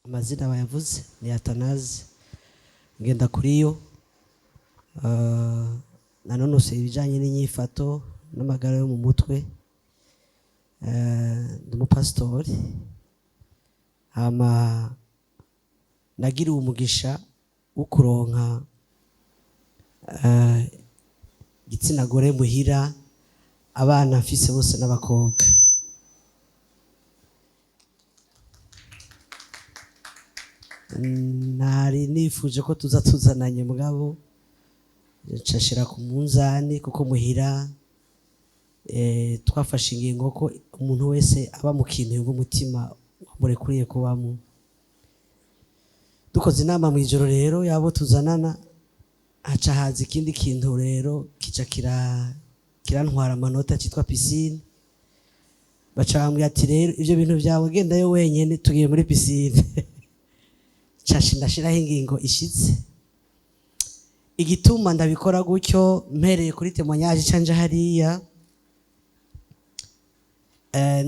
Amazina bayavuze ni Atanazi ngenda kuri yo. Nanonoseye ibijyanye n'inyifato n'amagara yo mu mutwe. Ndi umupasitori, hama nagiriwe umugisha wo kuronka igitsina gore muhira. Abana mfise bose n'abakobwa. Nari nifuje ko tuza tuzananye, mugabo nshashira ku munzani, kuko muhira twafashe ingingo ko umuntu wese aba mu kintu yumva umutima wamurekuriye kubamo. Dukoze inama mu ijoro rero yabo tuzanana, haca haza ikindi kintu rero kica kirantwara amanota, cyitwa piscine. Baca bambwira ati: "Rero ibyo bintu byawe gendayo wenyine, tugiye muri piscine." Nca ndashiraho ingingo ishitse. Igituma ndabikora gutyo, mpereye kuri témoignage canje hariya,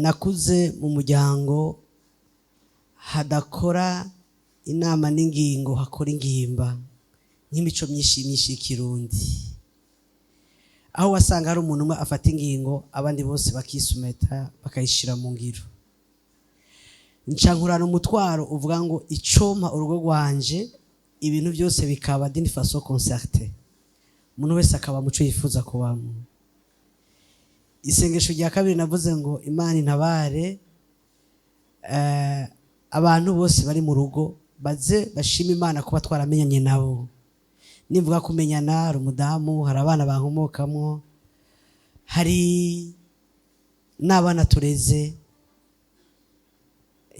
nakuze mu muryango hadakora inama n'ingingo, hakora ingimba, nk'imico myinshi myinshi y'ikirundi, aho wasanga hari umuntu umwe afata ingingo, abandi bose bakisumeta, bakayishira mu ngiro. Nca nkurana umutwaro uvuga ngo icompa urugo rwanje ibintu byose bikaba d'une façon concertée, umuntu wese akaba muco yifuza kubamo. Isengesho rya kabiri navuze ngo: "Imana intabare, abantu bose bari mu rugo baze bashima Imana kuba twaramenyanye nabo." Nimvuga kumenyana, hari umudamu, hari abana bankomokamo, hari n'abana tureze.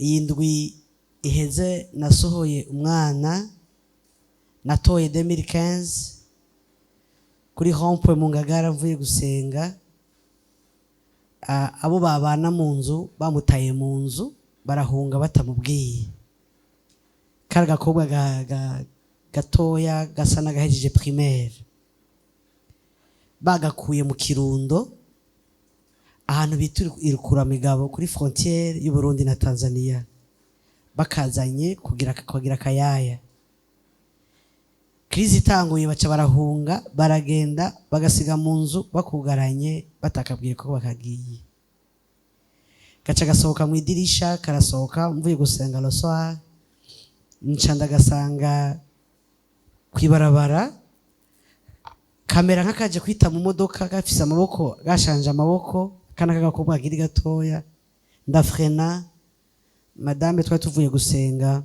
Iyi ndwi iheze nasohoye umwana natoye 2015 kuri rond-point mu Ngagara mvuye gusenga. Abo babana mu nzu bamutaye mu nzu, barahunga batamubwiye. Kari agakobwa gatoya gasa n'agahejeje primaire, bagakuye mu Kirundo, ahantu bita Irukuramigabo, kuri frontière y'u Burundi na Tanzania, bakazanye kugira akayaya. Crise itanguye baca barahunga, baragenda, bagasiga mu nzu bakugaranye, batakabwiye ko bakagiye. Gaca gasohoka mu idirisha, karasohoka mvuye gusenga le soir. Nca ndagasanga kwibarabara, kamera nk'akaje kwita mu modoka, gafise amaboko gashanje amaboko, kana k'agakobwa kakiri gatoya. Ndafrena, madame twari tuvuye gusenga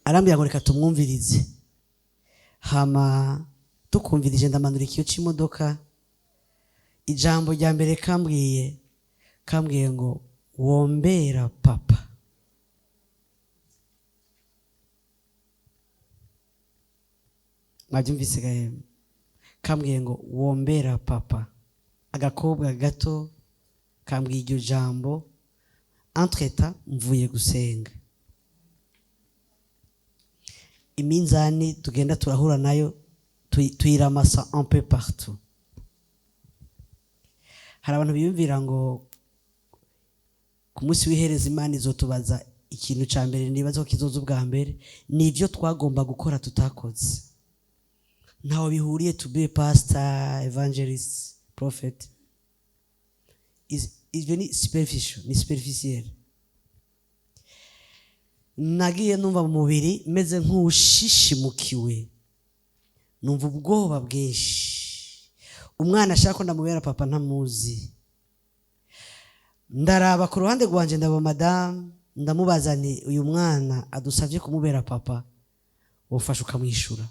arambwira ngo reka tumwumvirize. Hama tukumvirije, ndamanura ikiyo c'imodoka. Ijambo rya mbere kambwiye ngo: "Wombera papa?" Mwabyumvise gahembe? Kambwiye ngo: "Wombera papa?" Agakobwa gato kambwiye iryo jambo entreta mvuye gusenga. Iminzani tugenda turahura nayo, tuyiramasa un peu partout. Hari abantu biyumvira ngo ku munsi w'ihereza Imana izotubaza ikintu ca mbere. Nibaza ko kizoza ubwa mbere ni ibyo twagomba gukora tutakoze. Ntaho bihuriye to be pastor, evangelist, prophet. Ibyo ni superficial, ni superficiel. Nagiye numva mu mubiri meze nk'ushishimukiwe, numva ubwoba bwinshi. Umwana ashaka ko ndamubera papa ntamuzi. Ndaraba ku ruhande rwanjye, ndaba madamu, ndamubaza nti: "Uyu mwana adusabye kumubera papa, wofasha ukamwishyura?"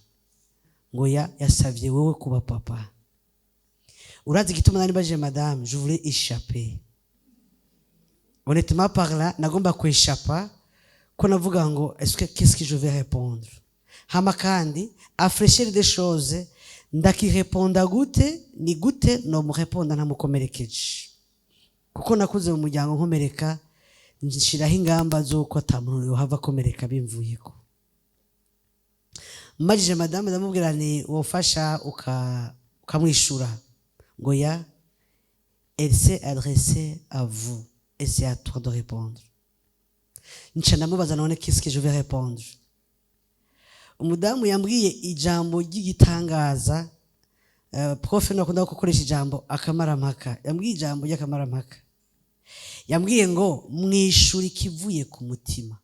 Ngo ya yasabye wowe kuba papa. Urazi igituma nari mbajije madame? Je voulais échapper, honnêtement parlant. Nagomba kweshapa ko navuga ngo: "Est-ce que qu'est-ce que je vais répondre?" Hama kandi à fraîcheur des choses, ndakireponda gute? Ni gute nomureponda ntamukomerekeje? Kuko nakuze mu muryango nkomereka, nshiraho ingamba z'uko ata muntu yohava akomereka bimvuyeko. Mbajije madame, ndamubwira ni: "Wofasha ukamwishura?" Ngo ya elle s'est adressée à vous et c'est à toi de répondre. Nca ndamubaza: "None qu'est-ce que je vais répondre?" Umudamu yambwiye ijambo ry'igitangaza. Prof nakunda gukoresha ijambo akamarampaka. Yambwiye ijambo ry'akamarampaka, yambwiye ngo: "Mwishura ikivuye ku mutima."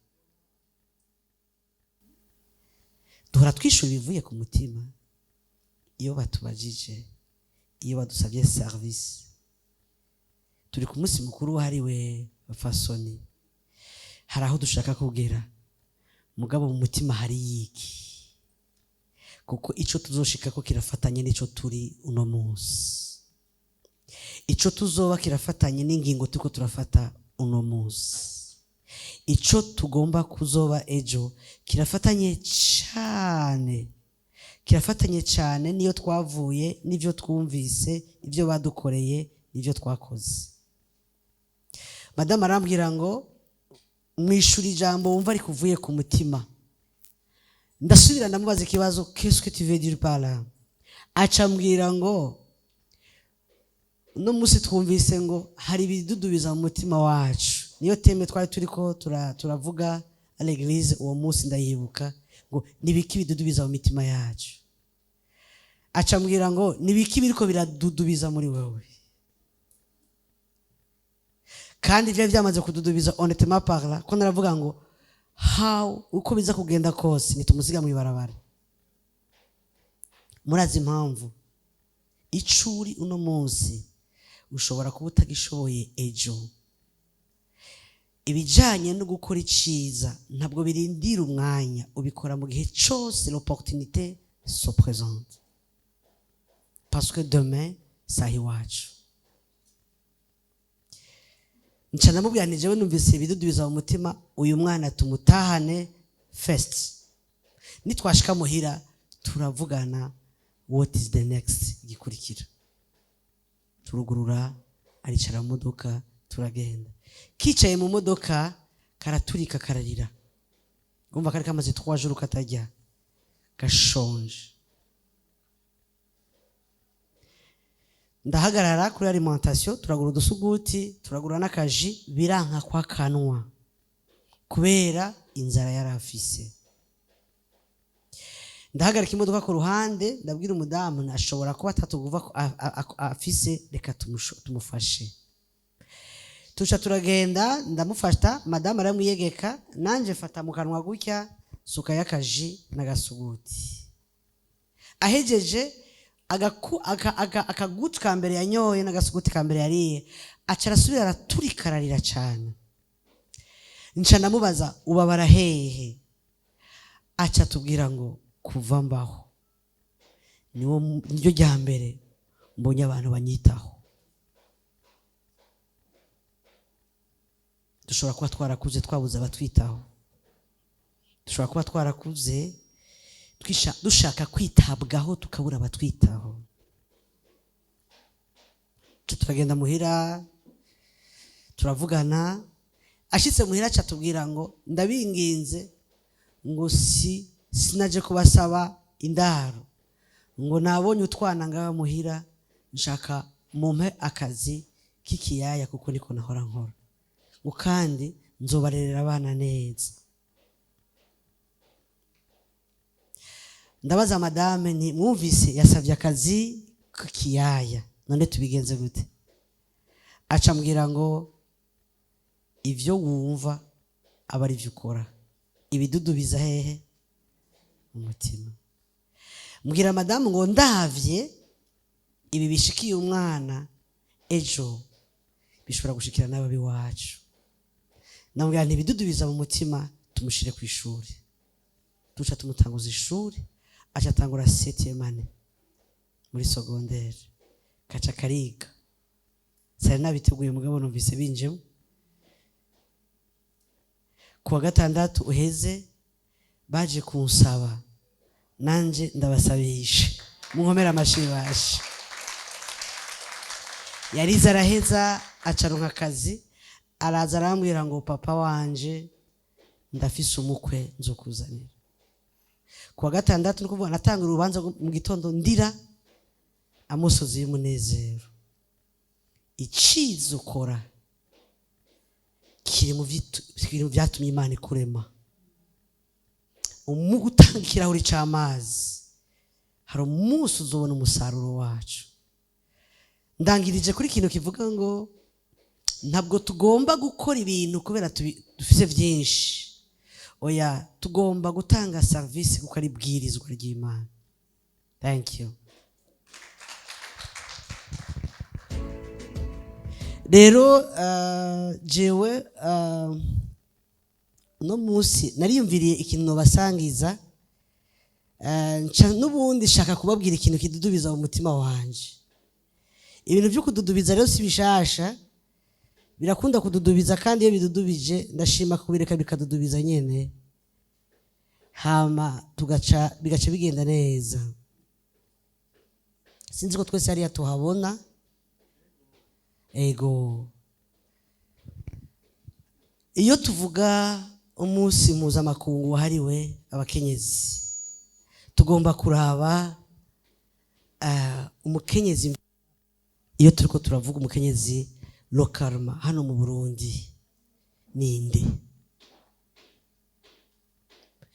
Duhora twishura ibivuye ku mutima iyo batubajije, iyo badusabye service. Turi ku munsi mukuru wahariwe abapfasoni. Hari aho dushaka kugera, mugabo mu mutima hari yiki? Kuko ico tuzoshikako kirafatanye n'ico turi uno munsi, ico tuzoba kirafatanye n'ingingo turiko turafata uno munsi, ico tugomba kuzoba ejo kirafatanye cyane, kirafatanye cyane niyo twavuye, n'ibyo twumvise, ibyo badukoreye, n'ibyo twakoze. Madamu arambwira ngo: "Mwishura ijambo wumva ariko uvuye ku mutima." Ndasubira ndamubaza ikibazo: "Qu'est-ce que tu veux dire par là?" Aca ambwira ngo: "Uno munsi twumvise ngo hari ibidudubiza mu mutima wacu." Niyo thème twari turiko turavuga à l'église uwo munsi, ndayibuka, ngo nibiki bidudubiza mu mitima yacu. Aca ambwira ngo: "Nibiki biriko biradudubiza muri wewe?" Kandi vyari byamaze kududubiza, honnêtement parlant, ko naravuga ngo how uko biza kugenda kose nitumusiga mw'ibarabara. Murazi impamvu? Icuri uno munsi ushobora kuba utagishoboye ejo. Ibijanye no gukora iciza ntabwo birindira umwanya, ubikora mu gihe cyose l'opportunité se présente, parce que demain saha iwacu. Nca ndamubwira nti: "Jewe numvise ibidudubiza mu mutima, uyu mwana tumutahane first, nitwashika muhira turavugana what is the next gikurikira." Turugurura, aricara mu modoka, turagenda. Kicaye mu modoka karaturika, kararira. Urumva kari kamaze 3 jours katarya, gashonje. Ndahagarara kuri alimentation, turagura udusuguti, turagura n'akaji, biranka kwa kanwa kubera inzara yari afise. Ndahagarika imodoka ku ruhande, ndabwira umudamu: "Ashobora kuba atatuguva ko afise, reka tumufashe." Tuca turagenda, ndamufata, madamu aramwiyegeka, nanje mfata mu kanwa gutya, suka y'akaji n'agasuguti. Ahejeje akagutu ka mbere yanyoye n'agasuguti ka mbere yariye, aca arasubira araturika, ararira cane. Nca ndamubaza: "Ubabara hehe?" Aca atubwira ngo: "Kuva mbaho niwo niryo rya mbere mbonye abantu banyitaho." Dushobora kuba twarakuze twabuze abatwitaho, dushobora kuba twarakuze dushaka kwitabwaho tukabura abatwitaho. Turagenda muhira, turavugana. Ashitse muhira aca atubwira ngo: "Ndabinginze," ngo "si sinaje kubasaba indaro," ngo "nabonye utwana ngaha muhira, nshaka mumpe akazi k'ikiyaya kuko niko nahora nkora," ngo "kandi nzobarerera abana neza." Ndabaza madame nti: "Mwumvise yasabye akazi k'ikiyaya, none tubigenze gute?" Aca ambwira ngo: "Ivyo wumva aba ari byo ukora. Ibidudubiza hehe? Mu mutima." Mbwira madamu ngo: "Ndavye ibi bishikiye umwana, ejo bishobora gushikira n'ababi wacu." Ndamubwira nti: "Ibidudubiza mu mutima, tumushire ku ishuri." Duca tumutanguza ishuri, aca atangura septième année muri secondaire, kaca kariga. Sari nabiteguye, mugabo numvise binjemo. Ku wa gatandatu uheze baje kunsaba, nanje ndabasabisha. Munkomere amashi bashe. Yarize araheza, acaronka akazi, araza arambwira ngo: "Papa wanje, ndafise umukwe nzokuzanira ku wa gatandatu." Ni ukuvuga natanga urubanza mu gitondo ndira amosozi y'umunezero. Iciza ukora Kiri mu byatumye Imana ikurema. Mu gutanga ikirahuri cy'amazi, hari umunsi uzobona umusaruro wacu. Ndangirije kuri ikintu kivuga ngo ntabwo tugomba gukora ibintu kubera dufise byinshi. Oya, tugomba gutanga serivisi kuko ari ibwirizwa ry'Imana. Thank you. Rero jewe uno munsi nariyumviriye ikintu nobasangiza, nca n'ubundi shaka kubabwira ikintu kidudubiza mu mutima wanje. Ibintu byo kududubiza rero si bishasha, birakunda kududubiza, kandi iyo bidudubije ndashima kubireka bikadudubiza nyene, hama tugaca bigaca bigenda neza. Sinzi ko twese hariya tuhabona. Ego, iyo tuvuga umunsi mpuzamakungu wahariwe abakenyezi, tugomba kuraba umukenyezi. Iyo turiko turavuga umukenyezi localement hano mu Burundi, ninde?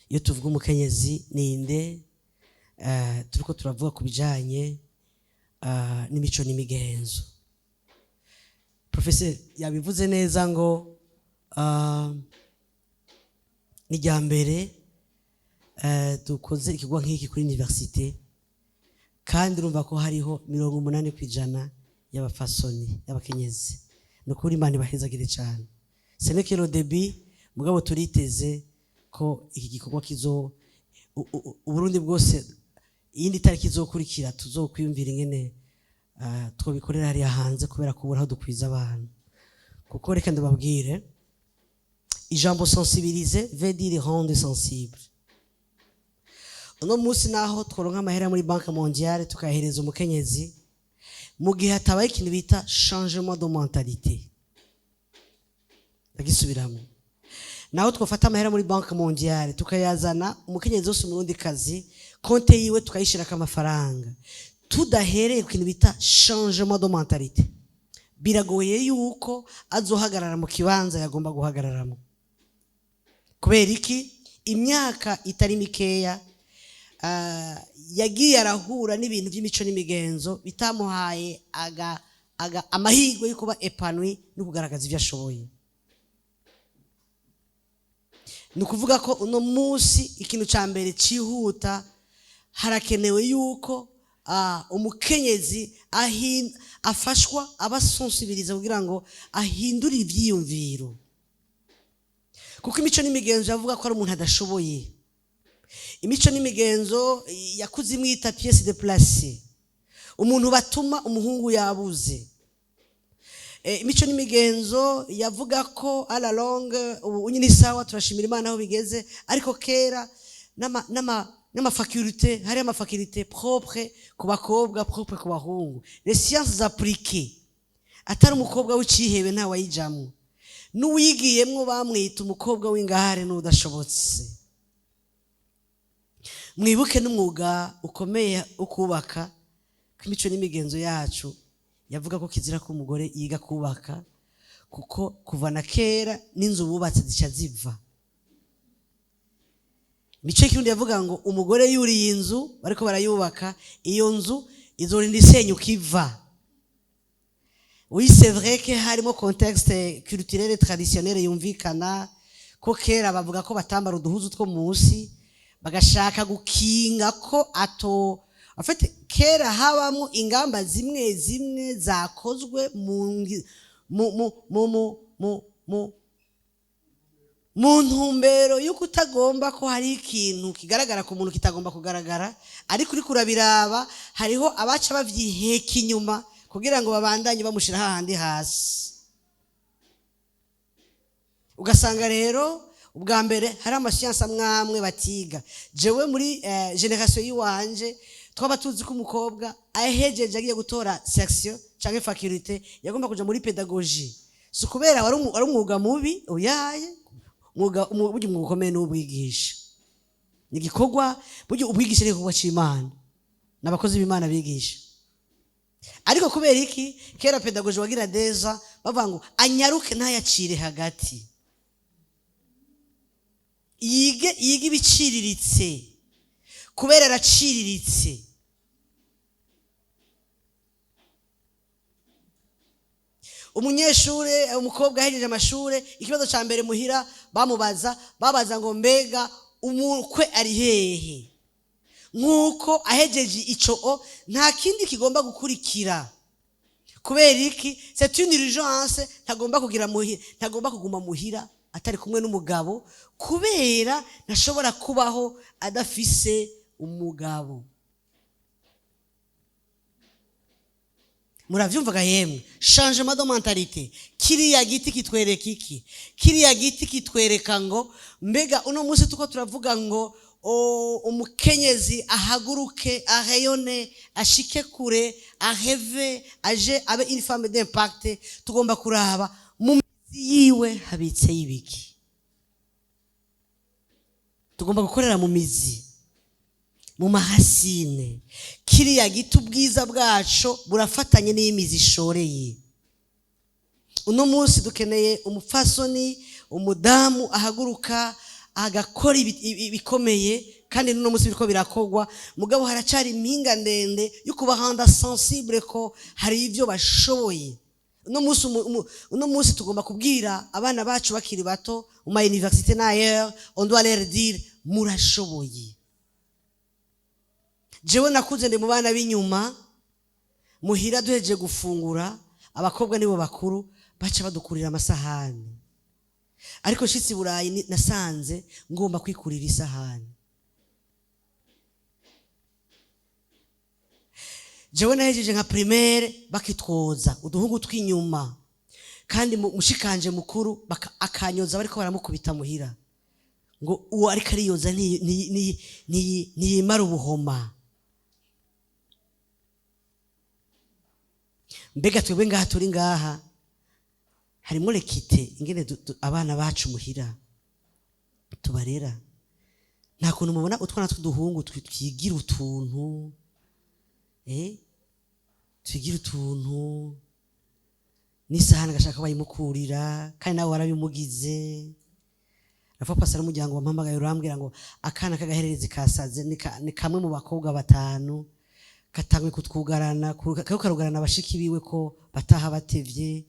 Iyo tuvuga umukenyezi, ninde? Turiko turavuga ku bijanye n'imico n'imigenzo. Professeur yabivuze neza ngo ni irya mbere dukoze ikigo nk'iki kuri université, kandi urumva ko hariho 80% y'abafasoni, y'abakenyezi. Ni ukuri Imana ibahezagire cyane. Ce n'est que le début, mugabo turiteze ko iki gikorwa kizo Uburundi bwose. Iyindi tariki izokurikira tuzokwiyumvira ingene twobikorera hariya hanze, kubera kubura aho dukwiza abantu. Kuko reka ndababwire, ijambo sensibiliser veut dire rendre sensible. Uno munsi naho tworonka amahera muri Banque mondiale tukayahereza umukenyezi, mu gihe hatabaye ikintu bita changement de mentalité, ndagisubiramo, naho twafata amahera muri Banque mondiale tukayazana, umukenyezi wose umurundi kazi konte yiwe tukayishirako amafaranga, tudahereye ku kintu bita changement de mentalité, biragoye yuko azohagarara mu kibanza yagomba guhagararamo. Kubera iki? Imyaka itari mikeya yagiye arahura n'ibintu by'imico n'imigenzo bitamuhaye amahirwe yo kuba épanoui no kugaragaza ibyo ashoboye. Ni ukuvuga ko uno munsi ikintu cya mbere cyihuta, harakenewe yuko umukenyezi afashwa, abasensibiliza kugira ngo ahindure ibyiyumviro, kuko imico n'imigenzo yavuga ko ari umuntu adashoboye. Imico n'imigenzo yakuze imwita pièce déplacée, umuntu batuma umuhungu yabuze. Imico n'imigenzo yavuga ko à la longue, ubu nyine isawa turashimira Imana aho bigeze, ariko kera n'ama facultés, hari ama facultés propre ku bakobwa, propre ku bahungu. Les sciences appliquées, atari umukobwa w'icihebe ntawayijamwo, n'uwigiyemwo bamwita umukobwa w'ingare n'udashobotse. Mwibuke n'umwuga ukomeye wo kubaka, ko imico n'imigenzo yacu yavuga ko kizira ko umugore yiga kubaka, kuko kuva na kera n'inzu bubatse zica ziva. Imico y'ikirundi yavuga ngo umugore yuriye inzu bariko barayubaka, iyo nzu izorinda isenyuka iva. Oui, c'est vrai que harimo contexte culturel traditionnel yumvikana, ko kera bavuga ko batambara uduhuzu two munsi, bagashaka gukinga ko ato. En fait, kera habamo ingamba zimwe zimwe zakozwe mu ngi- mu mu mu mu mu mu mu ntumbero y'uko utagomba ko hari ikintu kigaragara ku muntu kitagomba kugaragara. Ariko uriko urabiraba, hariho abaca bavyiheka inyuma kugira ngo babandanye bamushira hahandi hasi. Ugasanga rero ubwa mbere hari ama sciences amwe amwe batiga. Jewe muri génération yiwanje twaba tuzi ko umukobwa ahejeje agiye gutora section canke faculté, yagomba kuja muri pédagogie. Si ukubera wari umwuga mubi, oyaye. Burya umwuga ukomeye ni uw'ubwigisha. Ni igikorwa, burya ubwigisha ni igikorwa c'Imana, n'abakozi b'Imana bigisha. Ariko kubera iki kera pédagogie wagira deza Bavuga ngo anyaruke, ntayacire hagati, yige, yige ibiciriritse, kubera araciriritse. Umunyeshure, umukobwa ahejeje amashure, ikibazo ca mbere muhira bamubaza, babaza ngo: "Mbega umukwe ari hehe?" Nk'uko ahejeje ico o nta kindi kigomba gukurikira. Kubera iki? C'est une urgence. Ntagomba kugira muhira, ntagomba kuguma muhira atari kumwe n'umugabo, kubera ntashobora kubaho adafise umugabo. Muravyumvaga yemwe? Changement de mentalité. Kiriya giti kitwereka iki? Kiriya giti kitwereka ngo mbega uno munsi tuko turavuga ngo umukenyezi ahaguruke, arayonne, ashike kure, areve, aje abe une femme d'impact, tugomba kuraba mu mizi yiwe habitse ibiki. Tugomba gukorera mu mizi, mu ma racines. Kiriya giti, ubwiza bwaco burafatanye n'imizi ishoreye. Uno munsi dukeneye umupfasoni, umudamu ahaguruka agakora ibikomeye, kandi n'uno munsi biriko birakogwa. Mugabo haracari impinga ndende yo kubahanda sensible ko hari ibyo bashoboye. Uno munsi tugomba kubwira abana bacu bakiri bato, mu ma université n'ailleurs, on doit leur dire: "Murashoboye." Jewe nakuze ndi mu bana b'inyuma. Muhira duhejeje gufungura, abakobwa nibo bakuru baca badukurira amasahani. Ariko nshitse i Burayi, nasanze ngomba kwikurira isahani. Jewe nahejeje nka primaire bakitwoza uduhungu tw'inyuma, kandi mushikanje mukuru akanyoza bariko baramukubita muhira, ngo uwo ariko ariyoza ntiyimara ubuhoma. Mbega twebwe ngaha turi ngaha, harimo l'équité, ingene abana bacu muhira tubarera? Nta kuntu mubona utwana tw'uduhungu twigira utuntu, twigira utuntu, n'isahani agashaka bayimukurira, kandi nawe warabimugize. Rafa pasi n'umuryango wampamagaye, urambwira ngo akana k'agahererezi kasaze, ni kamwe mu bakobwa batanu, katangwe kutwugarana, kariko karugarana bashiki biwe ko bataha batevye.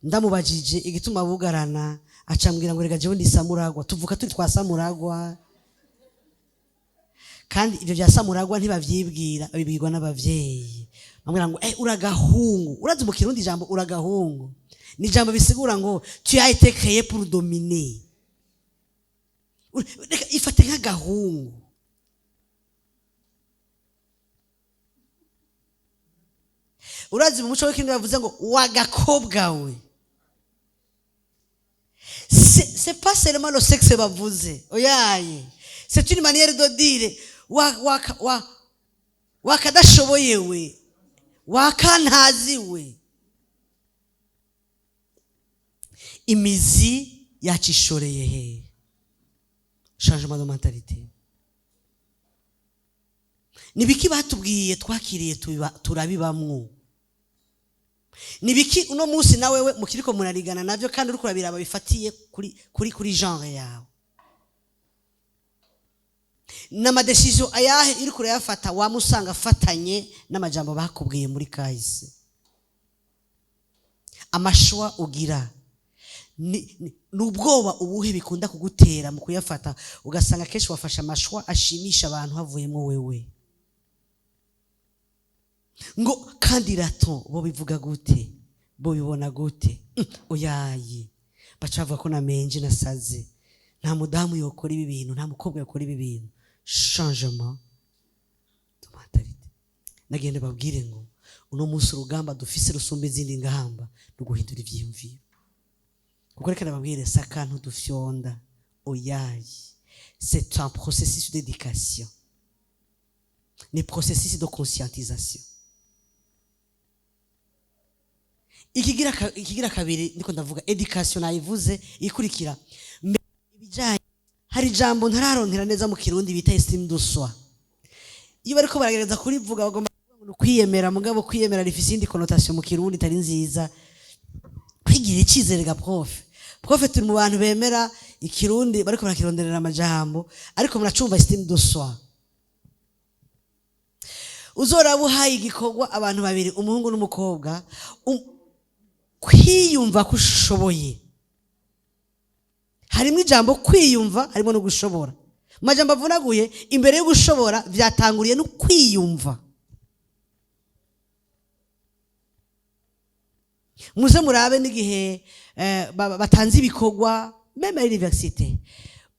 Ndamubajije igituma bugarana, acambwira ngo: "Rega jewe ndi Samuragwa, tuvuka turi twa Samuragwa." Kandi ibyo bya Samuragwa ntibavyibwira, babibwirwa n'abavyeyi. Bamubwira ngo: "Uragahungu." Urazi mu Kirundi ijambo "uragahungu" ni ijambo bisigura ngo tu as été créé pour dominer. Reka ifate nk'agahungu. Urazi mu muco w'ikirundi bavuze ngo: "Wagakobwa we", c'est pas seulement le sexe bavuze, oyaye, c'est une manière de dire wa wa wa wakadashoboye we, wakantazi we. Imizi yacishoreye he? Changement de mentalité. Ni biki batubwiye twakiriye, turabibamwo? Ni biki uno munsi na wewe mukiriko murarigana navyo, kandi uriko urabiraba bifatiye kuri genre yawe? N'ama décisions ayahe uriko urayafata wamusanga afatanye n'amajambo bakubwiye muri kahise? Ama choix ugira ni ubwoba ubuhe bikunda kugutera mu kuyafata, ugasanga kenshi wafashe ama choix ashimisha abantu, havuyemo wewe ngo kandi rato bo bivuga gute, bo bibona gute? Oyaye, baca bavuga ko namenje, nasaze, nta mudamu yokora ibi bintu, nta mukobwa yokora ibi bintu. Changement de mentalité. Nagende babwire ngo uno munsi urugamba dufise rusumba izindi ngamba ni uguhindura ivyiyumviro. Kuko reka nababwire, si akantu dufyonda, oyaye, c'est un processus d'éducation, ni processus de conscientisation. Ikigira kabiri, ndiko ndavuga education, nayivuze. Ikurikira ibijanye, hari ijambo ntararonkera neza mu Kirundi bita estime de soi. Iyo bariko baragerageza kurivuga, bagomba kuvuga ngo ni ukwiyemera, mugabo kwiyemera rifise iyindi connotation mu Kirundi itari nziza. Kwigirira icyizere ga prof, prof, turi mu bantu bemera ikirundi, bariko barakironderera amajambo, ariko muracumva. Estime de soi, uzoraba uhaye igikorwa abantu babiri, umuhungu n'umukobwa, kwiyumva ko ushoboye, harimo ijambo kwiyumva, harimo no gushobora. Mu majambo avunaguye, imbere yo gushobora byatanguriye no kwiyumva. Muze murabe n'igihe batanze ibikorwa, même à l'université,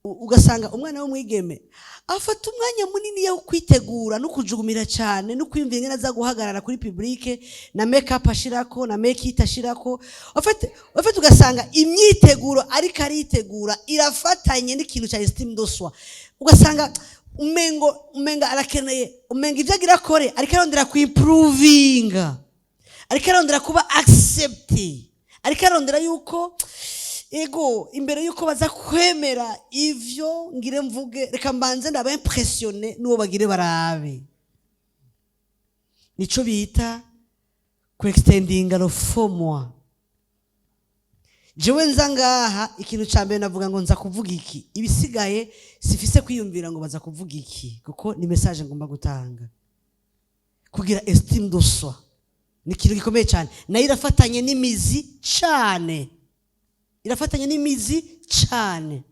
ugasanga umwana w'umwigeme afata umwanya munini wo kwitegura no kujugumira cyane no kwiyumvira ingene aza guhagarara kuri public, na make up ashirako, na make it ashirako. Afite ugasanga imyiteguro ariko aritegura irafatanye n'ikintu cya estime de soi. Ugasanga umengo arakeneye, umengo ibyo agira akore ariko arondera kuimprovinga, ariko arondera kuba accepté, ariko arondera yuko ego imbere yuko baza kwemera ivyo ngire mvuge, reka mbanze ndaba impressionné n'uwo bagire barabe. Nico bita ku extendinga le faux moi. Jewe nza ngaha, ikintu ca mbere navuga ngo nza kuvuga iki, ibisigaye sifise kwiyumvira ngo baza kuvuga iki, kuko ni message ngomba gutanga. Kugira estime de soi ni ikintu gikomeye cyane, nayo irafatanye n'imizi cyane, irafatanye n'imizi cyane.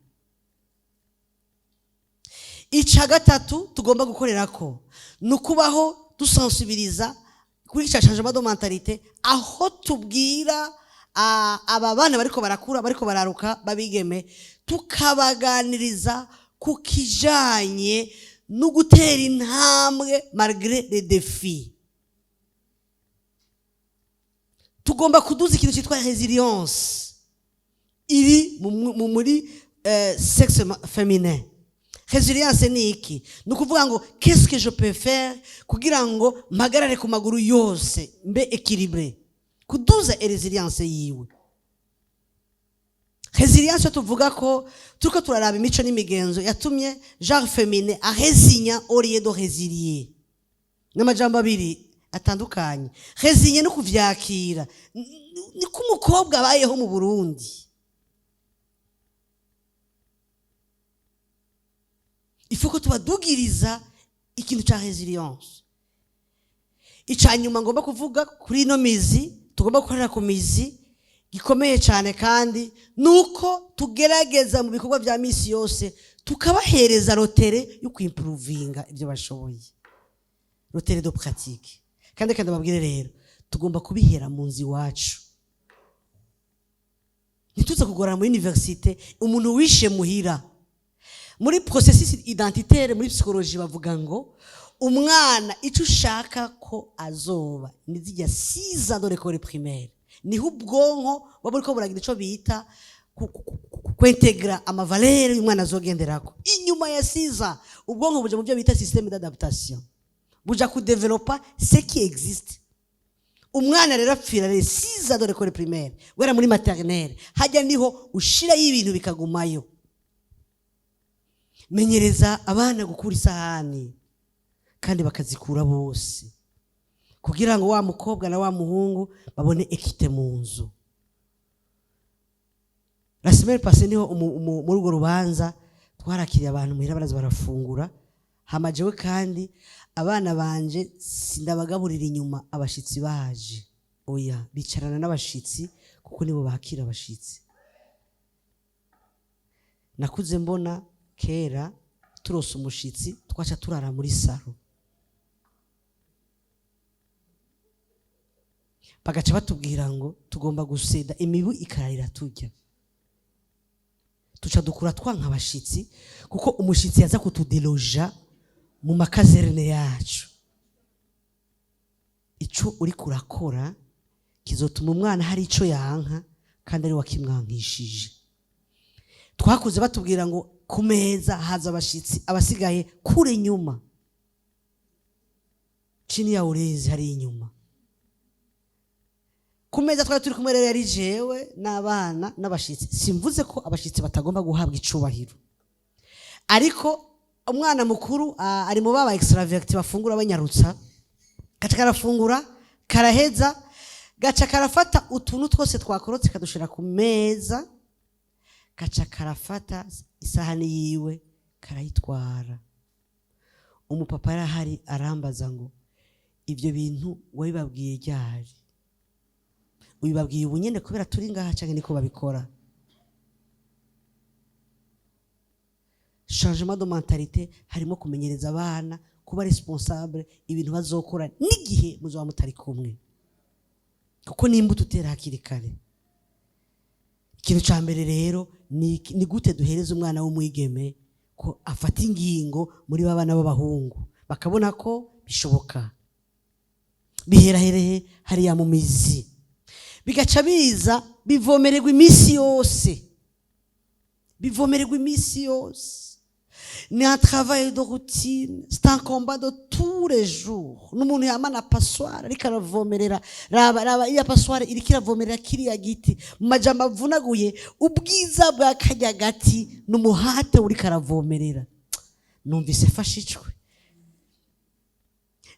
Icya gatatu tugomba gukorera ko ni ukubaho dusensibiliza kuri cya changement de mentalité, aho tubwira aba bana bariko barakura, bariko bararuka babigeme, tukabaganiriza ku kijanye no gutera intambwe malgré les défis. Tugomba kuduza ikintu cyitwa résilience iri muri sexe féminin. Résilience ni iki? Ni ukuvuga ngo qu'est-ce que je peux faire kugira ngo mpagarare ku maguru yose, mbe équilibré. Kuduza résilience yiwe. Résilience, tuvuga ko turiko turaraba imico n'imigenzo yatumye genre féminin arésigna au lieu de résilier, n'amajambo abiri atandukanye. Résigner no kuvyakira. Niko umukobwa abayeho mu Burundi. Il faut ko tubadugiriza ikintu ca résilience. Ica nyuma ngomba kuvuga kuri ino mizi, tugomba gukorera ku mizi gikomeye cyane, kandi nuko tugerageza mu bikorwa bya misi yose tukabahereza le terrain yo kwimprovinga ibyo bashoboye, le terrain de pratique. Kandi babwire rero, tugomba kubihera mu nzu iwacu. Ntituze kugorana muri université umuntu wishe muhira. Muri processus identitaire, muri psychologie, bavuga ngo umwana icyo ushaka ko azoba ni zijya 6 ans de l'école primaire, niho ubwonko buba buriko buragira ico bita kwintegra ama valeurs y'umwana azogenderako. Inyuma ya 6 ans, ubwonko buja mu byo bita système d'adaptation, buja kudevelopa ce qui existe. Umwana rero apfira rero 6 ans de l'école primaire, guhera muri maternelle hajya, niho ushirayo ibintu bikagumayo. Menyereza abana gukura isahani kandi bakazikura bose, kugira ngo wa mukobwa na wa muhungu babone équité mu nzu. La semaine passée niho muri urwo rubanza twarakiriye abantu muhira, baraza barafungura. Hama jewe kandi abana banje sindabagaburira inyuma abashitsi baje, oya, bicarana n'abashitsi kuko nibo bakira abashitsi. Nakuze mbona kera turose umushitsi twaca turara muri salon, bagaca batubwira ngo tugomba guseda, imibu ikararira turya. Tuca dukura twanka abashitsi, kuko umushitsi yaza kutudeloja mu ma caserne yacu. Ico uriko urakora kizotuma umwana hari ico yanka kandi ari wakimwankishije. Twakuze batubwira ngo ku meza haza abashitsi, abasigaye kure inyuma, chini ya ulinzi, hari inyuma ku meza. Twari turi kumwe rero, yari jewe n'abana n'abashitsi. Simvuze ko abashitsi batagomba guhabwa icubahiro, ariko umwana mukuru ari mu baba extraverti, bafungura banyarutsa, kaca karafungura karaheza. Gaca karafata utuntu twose twakorotse, kadushira ku meza. Gaca karafata isahani yiwe, karayitwara. Umupapa yarahari, arambaza ngo: "Ibyo bintu wabibabwiye ryari? Ubibabwiye ubu nyene kubera turi ngaha, canke niko babikora?" Changement de mentalité harimo kumenyereza abana kuba responsable, ibintu bazokora n'igihe muzoba mutari kumwe, kuko nimba utera hakiri kare. Ikintu cya mbere rero ni gute duhereza umwana w'umwigeme ko afata ingingo muri ba bana b'abahungu, bakabona ko bishoboka. Bihera herehe? Hariya mu mizi, bigaca biza bivomererwa iminsi yose, bivomererwa iminsi yose. Ni un travail de routine, c'est un combat de tous les jours. N'umuntu yamana passoire ariko aravomerera. Raba, raba iya passoire iriko iravomerera kiriya giti. Mu majambo avunaguye, ubwiza bwa karya gati n'umuhate uriko aravomerera. Numvise fashicwe.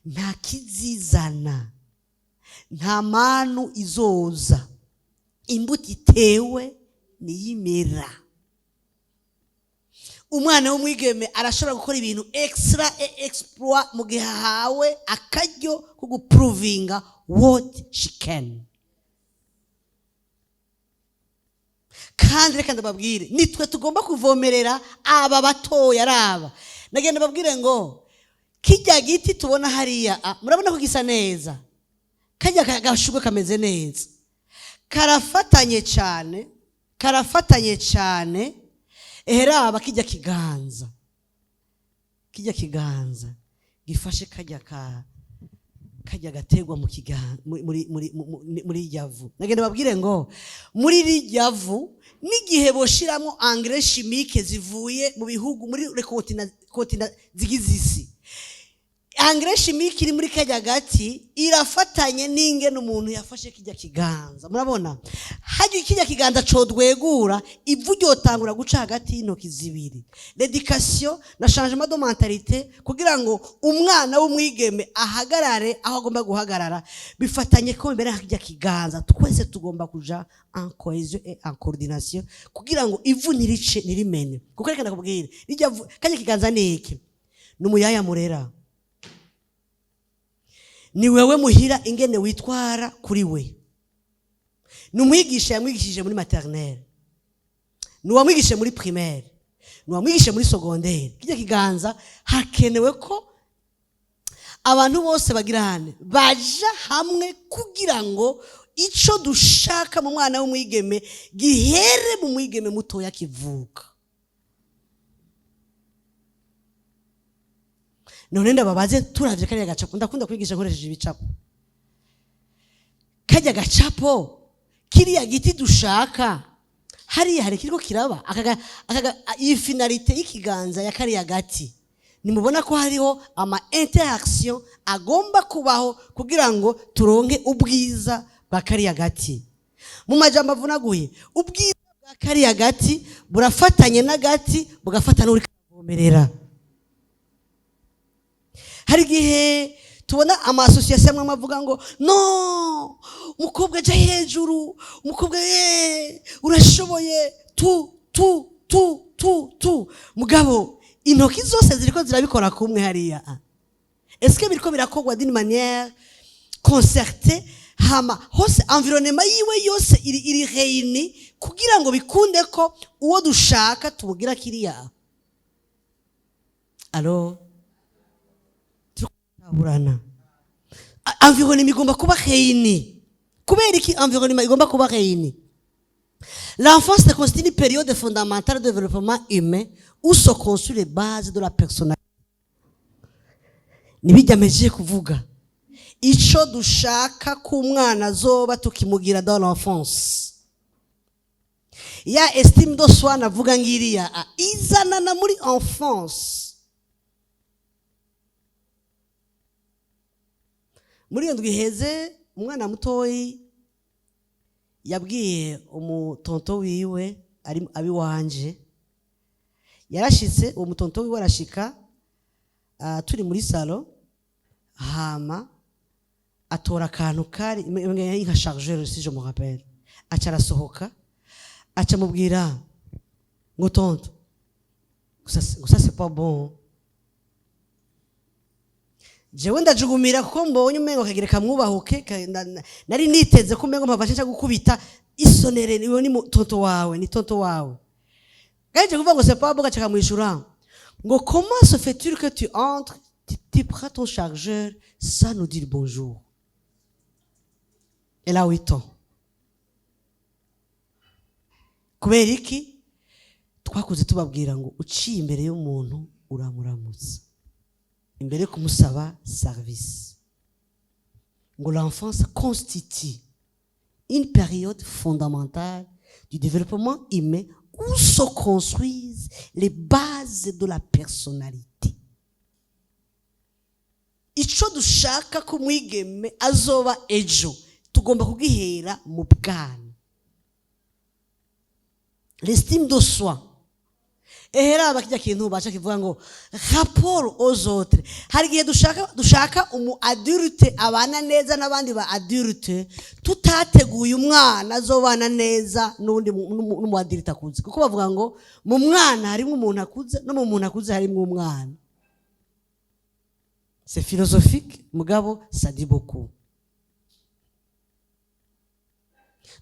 Nta kizizana, nta manu izoza. Imbuto itewe niyimera. Umwana w'umwigeme arashobora gukora ibintu extra et exploit mu gihe ahawe akaryo ko guprovinga what she can. Kandi reka ndababwire, nitwe tugomba kuvomerera aba batoya. Araba, nagenda babwire ngo kijya giti tubona hariya, murabona ko gisa neza, kajya gashugwe kameze neza, karafatanye cyane, karafatanye cyane. Eheraba kijya kiganza, kijya kiganza gifashe kajya ka kajya gategwa mu kiganza muri irya vu. Nagenda babwire ngo muri rirya vu, n'igihe boshiramo engrais chimique zivuye mu bihugu muri continent zigize isi, engrais chimique iri muri kajya gati irafatanye n'ingene umuntu yafashe kijya kiganza. Murabona hajya kijya kiganza codwegura, ivu ryotangura guca hagati y'intoki zibiri. L'éducation na changement de mentalité kugira ngo umwana w'umwigeme ahagarare aho agomba guhagarara, bifatanye ko imbere kijya kiganza. Twese tugomba kuja en cohésion et en coordination kugira ngo ivu ntirice, ntirimene. Kuko reka ndakubwire, rijya vu, kajya kiganza ni iki? Ni umuyaya murera, ni wewe muhira ingene witwara kuri we, ni umwigisha yamwigishije muri maternelle, ni uwamwigishije muri primaire, ni uwamwigishije muri secondaire. Kijya kiganza hakenewe ko abantu bose bagira hane baja hamwe kugira ngo ico dushaka mu mwana w'umwigeme gihere mu mwigeme mutoya kivuka. None ndababaze, turavye kariya gacapo, ndakunda kwigisha nkoresheje ibicapo, kajya gacapo, kiriya giti dushaka hariya, hari kiriko kiraba iyi finalité y'ikiganza ya kariya gati. Nimubona ko hariho ama interaction agomba kubaho kugira ngo turonke ubwiza bwa kariya gati. Mu majambo avunaguye, ubwiza bwa kariya gati burafatanye n'agati, bugafata n'uri kavomerera. Hari igihe tubona ama association amwe avuga ngo: "No umukobwa aja hejuru, umukobwa ye urashoboye," tu tu tu tu tu. Mugabo intoki zose ziriko zirabikora kumwe hariya? Est-ce que biriko birakorwa d'une manière concertée? Hama hose environnement yiwe yose iri réunie kugira ngo bikunde ko uwo dushaka tumugira kiriya. Alors turaburana, environnement igomba kuba réunie. Kubera iki environnement igomba kuba réunie? L'enfance constitue une période fondamentale de développement humain où se construit les bases de la personnalité. Nibijyameje kuvuga, ico dushaka ko umwana azoba tukimugira dans l'enfance. Ya estime de soi navuga ngiriya izanana muri enfance. Muri iyo ndwi iheze, umwana mutoyi yabwiye umutonto wiwe ari abiwanje, yarashitse uwo mutonto wiwe arashika, turi muri salon, hama Atora akantu kari yari nka chargeur, si je me rappelle. Aca arasohoka, aca amubwira ngo: "Tonto, gusa c'est pas bon." Jewe ndajugumira kuko mbonye umengo kagira kamwubahuke. Nari niteze ko umengo mpava nshaka gukubita isonere. Niwe ni tonto wawe, ni tonto wawe. Gaje kuvuga ngo: "C'est pas bon." Gaca kamwishura ngo: "Comment se fait-il que tu entres, tu prends ton chargeur sans nous dire bonjour?" Elle a 8 ans. Kubera iki? Twakuze tubabwira ngo uciye imbere y'umuntu uramuramutsa imbere yo kumusaba service. Ngo l'enfance constitue une période fondamentale du développement humain où se construisent les bases de la personnalité. Ico dushaka ko umwigeme azoba ejo, tugomba kugihera mu bwana. L'estime de soi. Ehera bakijya kintu baca kivuga ngo rapport aux autres. Hari igihe dushaka umu adulte abana neza n'abandi ba adulte, tutateguye umwana azobana neza n'undi n'umu adulte akuze, kuko bavuga ngo mu mwana harimo umuntu akuze, no mu muntu akuze harimo umwana. C'est philosophique, mugabo ça dit beaucoup.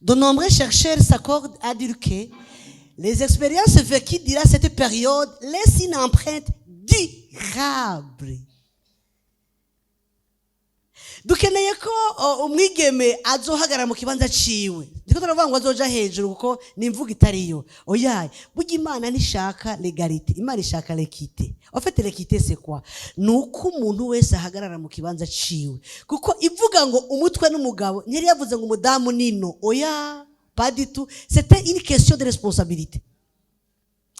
De nombreux chercheurs s'accordent à dire que les expériences vécues durant cette période laissent une empreinte durable. Dukeneye ko umwigeme azohagarara mu kibanza ciwe. Ndiko turavuga ngo azoja hejuru, kuko ni imvugo itariyo. Oya, burya Imana ntishaka l'égalité, Imana ishaka l'équité. En fait, l'équité, c'est quoi? Ni uko umuntu wese ahagarara mu kibanza ciwe, kuko ivuga ngo umutwe n'umugabo, ntiyari yavuze ngo umudamu nino. Oya, pas du tout. C'était une question de responsabilité,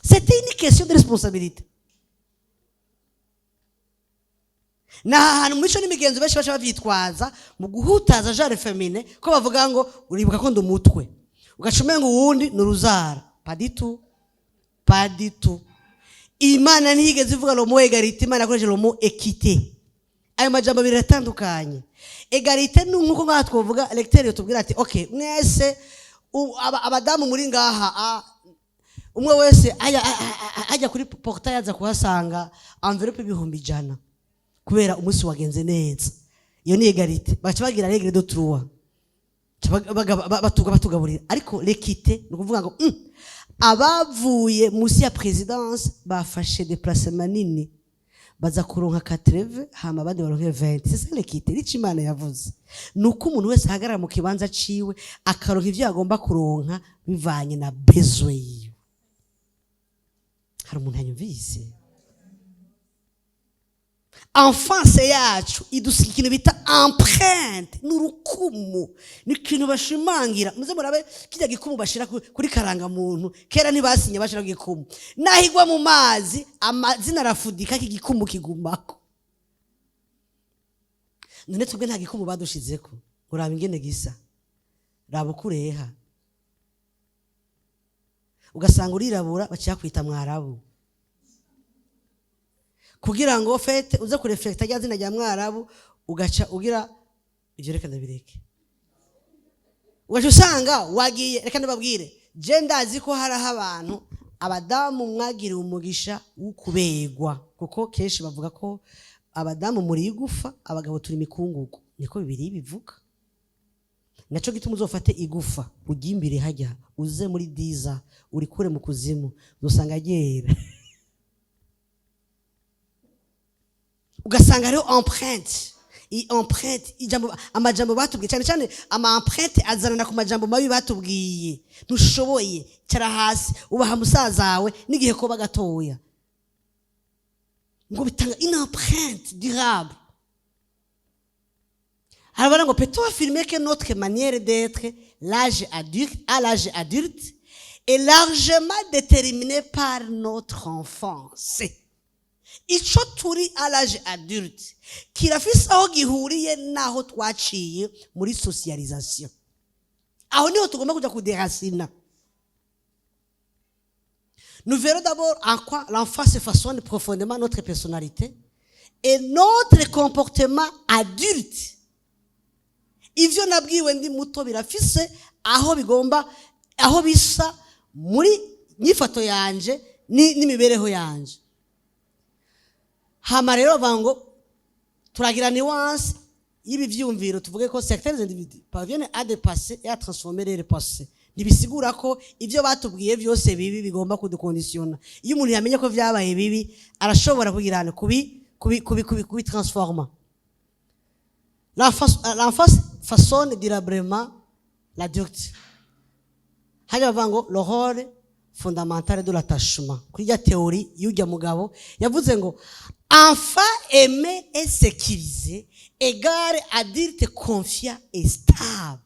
c'était une question de responsabilité. Ni ahantu mu mico n'imigenzo benshi baca bavyitwaza mu guhutaza genre féminin, ko bavuga ngo uribuka ko ndi umutwe, ugaca umenga uwundi ni uruzara. Pas du tout, pas du tout. Imana ntiyigeze ivuga le mot égalité, Imana yakoresheje le mot équité. Ayo majambo abiri aratandukanye. Égalité ni nkuko ngaha twovuga, lecteur yotubwira ati: "Okay, mwese abadamu muri ngaha, umwe wese ajya kuri portail aza kuhasanga enveloppe 100,000 kubera umunsi wagenze neza." Iyo ni égalité. Baca bagira règle de trois. Baca batugaburira. Ariko l'équité ni ukuvuga ngo abavuye munsi ya présidence bafashe déplacement nini baza kuronka 80, hama abandi baronke 20. C'est ça l'équité. Nico Imana yavuze, ni uko umuntu wese ahagarara mu kibanza ciwe, akaronka ivyo agomba kuronka bivanye na besoin yiwe. Hari umuntu yanyumvise? Enfance yacu idusiga ikintu bita empreinte. Ni urukumu, ni ikintu bashimangira. Muze murabe kijya gikumu bashira kuri karangamuntu. Kera ntibasinye bashira gikumu, naho igwa mu mazi amazina arafudika, iki gikumu kigumako. None twebwe nta gikumu badushizeko. Uraba ingene gisa, raba uko ureha, ugasanga urirabura, baciye kwita mwarabu, kugira ngo fete uze kureflekta rya zina rya mwarabu. Ugaca ugira ibyo, reka ndabireke. Ugaca usanga wagiye. Reka ndababwire, je ndazi ko hariho abantu, abadamu mwagiriwe umugisha wo kubegwa, kuko kenshi bavuga ko abadamu muri igufa, abagabo turi imikungugu. Niko Bibiri bivuga. Naco gituma uzofate igufa ugimbire hajya, uze muri diza urikure mu kuzimu, uzosanga ryera. Ugasanga hariho empreinte. Iyi empreinte, ijambo, amajambo batubwiye, cyane cyane ama empreinte azanana ku majambo mabi batubwiye: ntushoboye, cara hasi, ubaha musaza wawe n'igihe koba gatoya. Ngo bitanga une empreinte durable. Harabona ngo: "Peut-on affirmer que notre manière d'être l'âge adulte, à l'âge adulte est largement déterminée par notre enfance?" Ico turi à l'âge adulte kirafise aho gihuriye n'aho twaciye muri socialisation. Aho niho tugomba kuja kuderasina. Nous verrons d'abord en quoi l'enfance façonne profondément notre personnalité et notre comportement adulte. Ivyo nabwiwe ndi muto birafise aho bigomba, aho bisa muri nyifato yanje n'imibereho yanje. Hama rero bavuga ngo turagira nuance y'ibi vyumviro, tuvuge ko certains individus parviennent à dépasser et à transformer leur passé. Ntibisigura ko ivyo batubwiye vyose bibi bigomba kudukondisiona. Iyo umuntu yamenye ko vyabaye bibi, arashobora kugira kubi transforma. L'enfance façonne durablement l'adulte. Hajya bavuga ngo le rôle fondamental de l'attachement. Kuri rya théorie y'ujya mugabo yavuze ngo enfant aimé et sécurisé égale adulte confiant et stable.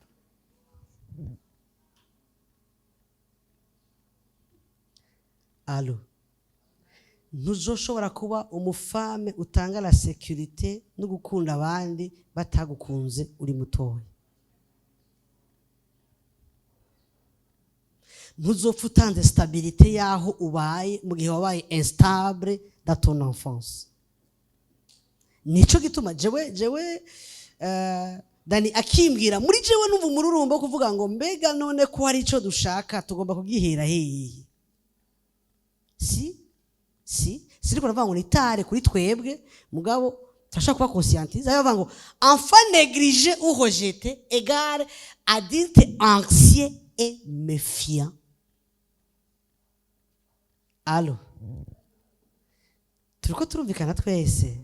Allo, ntuzoshobora kuba umu femme utanga la sécurité no gukunda abandi batagukunze uri mutoya. Ntuzopfa utanze stabilité y'aho ubaye mu gihe wabaye instable dans ton enfance. Nico gituma jewe Dani akimbwira muri jewe numva umururumbo wo kuvuga ngo mbega none ko hari ico dushaka, tugomba kugihera hehe? Si siriko ndavuga ngo nitare kuri twebwe, mugabo turashaka kuba conscientise. Ayo bavuga ngo enfant négligé ou rejeté égale adulte anxieux et méfiant. Allo, turiko turumvikana twese?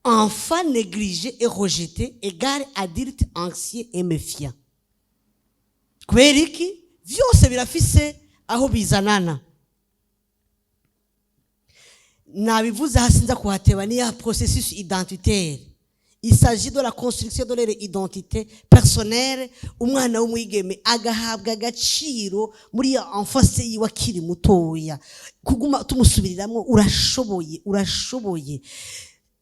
Enfant négligé et rejeté égale adulte anxieux et méfiant. Kubera iki? Vyose birafise aho bizanana. Nabivuze hasi, nza kuhateba, ni ya processus identitaire. Il s'agit de la construction de leur identité personnelle. Umwana w'umwigeme agahabwa agaciro muri ya enfance yiwe akiri mutoya, kuguma tumusubiriramo: urashoboye, urashoboye,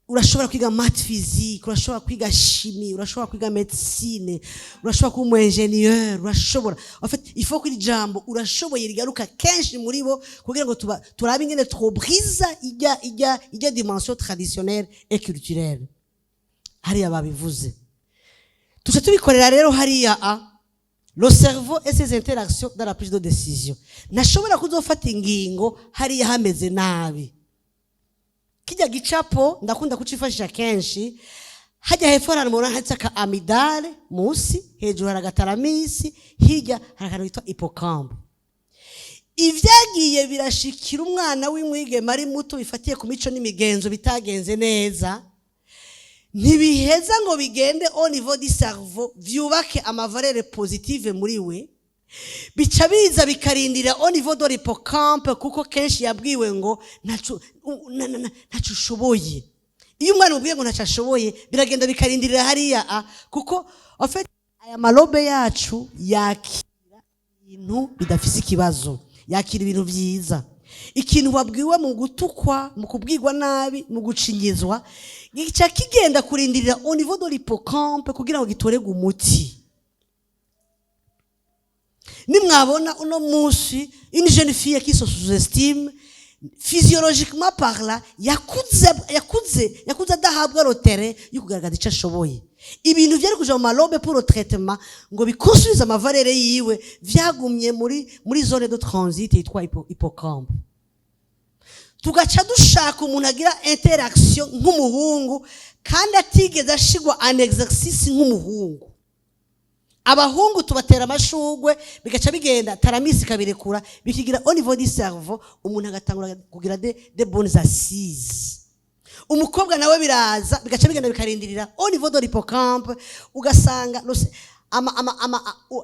urashobora kwiga math, physique, urashobora kwiga chimie, urashobora kwiga médecine, urashobora kuba umu ingénieur, urashobora. En fait, il faut ko iri jambo urashoboye rigaruka kenshi muri bo, kugira ngo tuba turabe ingene twobriza ijya dimension traditionnelle et culturelle. Hariya babivuze, tuca tubikorera rero hariya a le cerveau et ses interactions dans la prise de décision. Ntashobora kuzofata ingingo hariya hameze nabi. Kijya gicapo ndakunda kucifashisha kenshi. Hajya hepfo hari umuntu handitse aka amygdale munsi, hejuru hari aga thalamus, hirya hari akantu kitwa hippocampe. Ibyagiye birashikira umwana w'umwigeme ari muto bifatiye ku mico n'imigenzo bitagenze neza, ntibiheza ngo bigende au niveau du cerveau vyubake ama valeurs positives muri we. Bica biza bikarindira au niveau de l'hippocampe, kuko kenshi yabwiwe ngo ntaco ushoboye. Iyo umwana umubwiye ngo ntaco ashoboye, biragenda bikarindirira hariya a kuko en fait aya ma lobes yacu yakira ibintu bidafise ikibazo, yakira ibintu vyiza. Ikintu wabwiwe mu gutukwa, mu kubwirwa nabi, mu gucinyizwa, gica kigenda kurindirira au niveau de l'hippocampe kugira ngo gitorerwe umuti. Nimwabona uno munsi une jeune fille qui se sous-estime, physiologiquement parlant, yakuze adahabwa le terrain yo kugaragaza icyo ashoboye. Ibintu byari kuja mu ma lobes pour le traitement ngo bikonsubize ama valeurs yiwe, vyagumye muri zone de transit yitwa hippocampe. Tugaca dushaka umuntu agira interaction nk'umuhungu kandi atigeze ashigwa en exercice nk'umuhungu. Abahungu tubatera amashugwe, bigaca bigenda, thalamus ikabirekura, bikigira au niveau du cerveau, umuntu agatangura kugira de bonnes assises. Umukobwa nawe biraza bigaca bigenda bikarindirira au niveau de l'hippocampe, ugasanga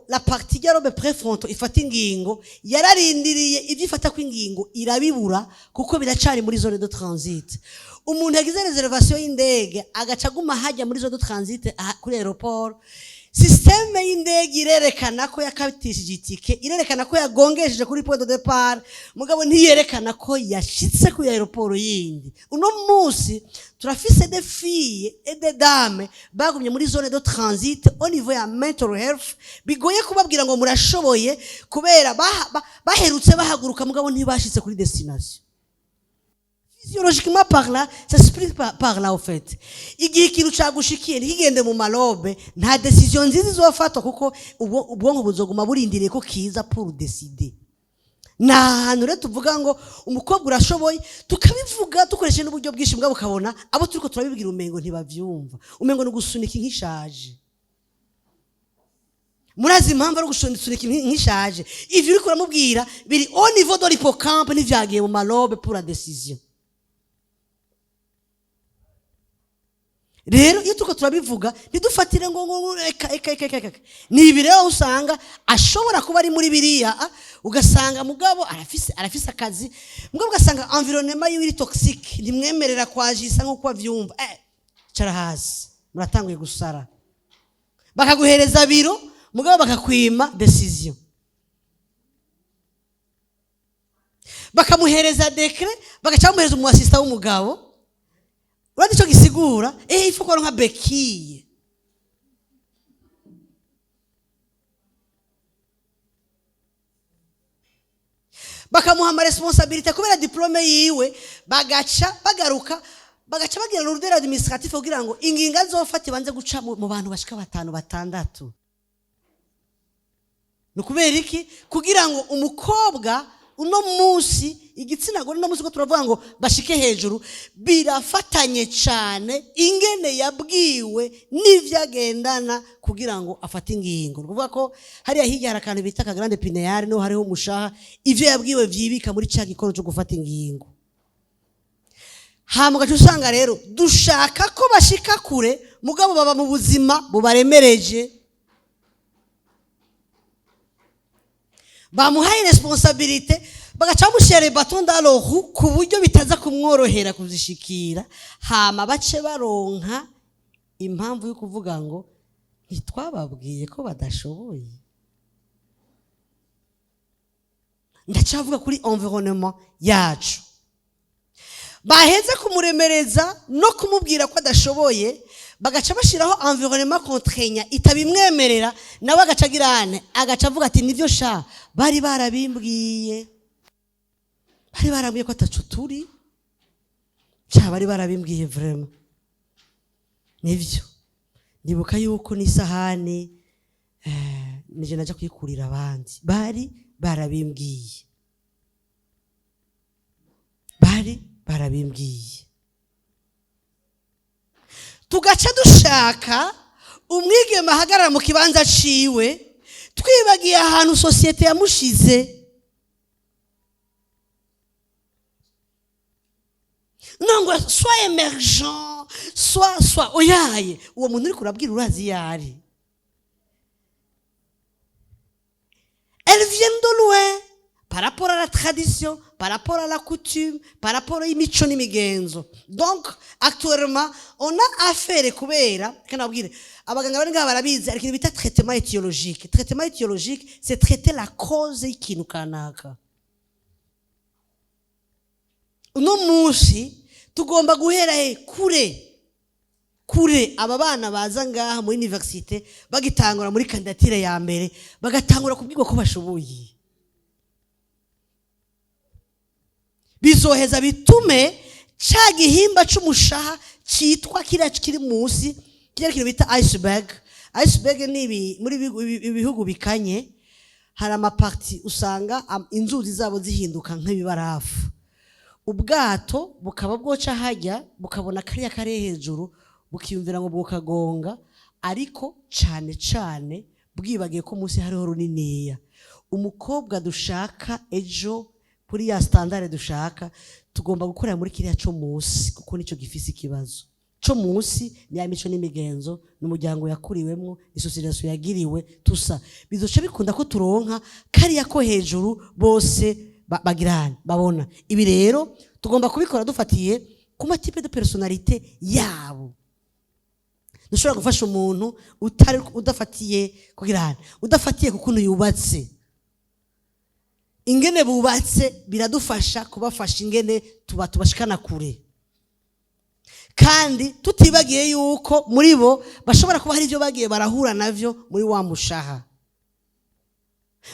la partie ya lobe préfrontal ifata ingingo yararindiriye ibyo ifata ko ingingo irabibura, kuko biracari muri zone de transit. Umuntu yagize réservation y'indege agaca aguma hajya muri zone de transit aha, kuri aéroport, système y'indege irerekana ko yakatishije itike, irerekana ko yagongesheje kuri point de départ, mugabo ntiyerekana ko yashitse kuri aéroport yindi. Uno munsi turafise des filles et des dames bagumye muri zone de transit au niveau ya mental health. Bigoye kubabwira ngo murashoboye, kubera baherutse bahaguruka, mugabo ntibashitse kuri destination. Physiologiquement parlant, Théologiquement parlant, ça s'explique par là au fait. Igihe ikintu cagushikiye ntikigende mu ma lobes, nta décision nziza izofatwa, kuko ubwonko buzoguma burindiriye ko kiza pour décider. Ni ahantu rero tuvuga ngo umukobwa urashoboye, tukabivuga dukoresheje n'uburyo bwinshi, mbwa bukabona abo turiko turabibwira umengo ntibavyumva, umengo ni ugusunika inkishaje. Murazi impamvu ari ugusunika inkishaje? Ivyo uriko uramubwira biri au niveau de l'hippocampe, ntivyagiye mu ma lobes pour la décision. Rero iyo turiko turabivuga, ntidufatire ngo eka eka eka eka eka. Ni ibi rero usanga ashobora kuba ari muri biriya, ugasanga mugabo arafise akazi, mugabo ugasanga environnement yiwe iri toxique, ntimwemerera kwajisa nk'uko avyumva. Cara hasi, muratanguye gusara. Bakaguhereza biro, mugabo bakakwima décision, bakamuhereza décret, bagaca bamuhereza umu assistant w'umugabo. Urabona icyo gisigura? Ifu ko nka béquille. Bakamuha ama responsabilités kubera diplôme yiwe, bagaca bagaruka, bagaca bagira l'ordre administratif kugira ngo ingingo azofata ibanze guca mu bantu bashika batanu, batandatu. Ni ukubera iki? Kugira ngo umukobwa uno munsi, igitsina gore uno munsi, ko turavuga ngo bashike hejuru, birafatanye cyane ingene yabwiwe n'ivyo agendana kugira ngo afate ingingo. Ni ukuvuga ko hariya hirya hari akantu bita ka glande pinéale, niho hariho umushaha, ivyo yabwiwe vyibika muri ca gikono cyo gufata ingingo. Hama ugaca usanga rero dushaka ko bashika kure, mugabo baba mu buzima bubaremereje. Bamuhaye responsabilité, bagaca bamushyira les bâtons dans les roues ku buryo bitaza kumworohera kuzishikira. Hama bace baronka impamvu yo kuvuga ngo ntitwababwiye ko badashoboye. Ndacavuga kuri environnement yacu. Baheze kumuremereza no kumubwira ko adashoboye, bagaca bashyiraho environnement contraignant itabimwemerera, nawe agaca agira ane? Agaca avuga ati: "Nibyo sha, bari barabimbwiye, bari barambwiye ko atacu turi sha, bari barabimbwiye vraiment." Nibyo, ndibuka yuko n'isahani nije najya kuyikurira abandi, bari barabimbwiye, bari barabimbwiye. Tugaca dushaka umwigeme ahagarara mu kibanza ciwe, twibagiye ahantu société yamushize. Ngo soit émergent, soit oyaye. Uwo muntu uri kurabwira, urazi iyo ari? Elle vient de loin par rapport à la tradition, par rapport à la coutume, par rapport y'imico n'imigenzo. Donc actuellement on a affaire, kubera kandi nabwire abaganga bari ngaha barabizi, hari ikintu bita traitement étiologique. Traitement étiologique, c'est traiter la cause y'ikintu kanaka. Uno munsi tugomba guhera he? Kure kure. Aba bana baza ngaha muri université, bagitangura muri candidature ya mbere, bagatangura kubwirwa ko bashoboye, bizoheza bitume ca gihimba c'umushaha citwa kiriya kiri munsi, kiriya kintu bita iceberg. Iceberg ni ibi muri ibihugu bikanye, hari ama parties usanga inzuzi zabo zihinduka nk'ibibarafu, ubwato bukaba bwoca hajya, bukabona kariya kari hejuru, bukiyumvira ngo bwokagonga, ariko cane cane bwibagiye ko munsi hariho runiniya. Umukobwa dushaka ejo kuri ya standard dushaka, tugomba gukorera muri kiriya cyo munsi, kuko nicyo gifise ikibazo. Cyo munsi ni ya mico n'imigenzo, n'umuryango yakuriwemwo, isosiyete yagiriwe tusa. Bizoca bikunda ko turonka kariya ko hejuru bose bagirana babona. Ibi rero tugomba kubikora dufatiye ku ma types de personnalité yabo. Dushobora gufasha umuntu utari udafatiye kugira, udafatiye ku kuntu yubatse. Ingene bubatse biradufasha kubafasha ingene tuba tubashikana kure, kandi tutibagiye yuko muri bo bashobora kuba hari ibyo bagiye barahura navyo muri wa mushaha.